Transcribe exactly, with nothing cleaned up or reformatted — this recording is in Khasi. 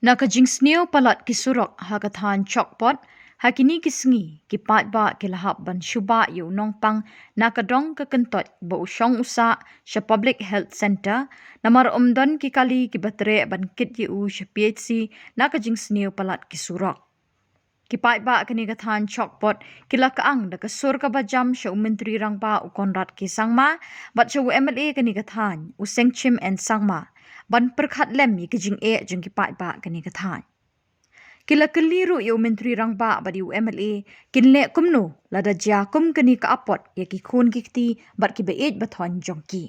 Na ka jingsniew palat ki surok ha ka thain Chokpot, ha kine ki sngi ki paidbah ki la hap ban shu bah ïa u nongpang na ka dong ka kyntoit ba u shong u sah sha Public Health Centre, namar ym don ki kali kiba treh ban kit ïa u sha PHC na ka jingsniew palat ki surok. Ki paidbah kane ka thain Chokpot ki la kyang da ka sur kaba jam sha u Myntri Rangbah u Conrad K Sangma bad sha u MLA kane ka thain u Sengchim N Sangma ban pyrkhat lem ïa ki jingeh jong ki paidbah kane ka thain. Ki la kylli ruh ïa u Myntri Rangbah bad ïa u MLA kin leh kumno lada jia kum kane ka apot ïa ki khun ki kti bad kiba ïeit ba thoiñ jong ki.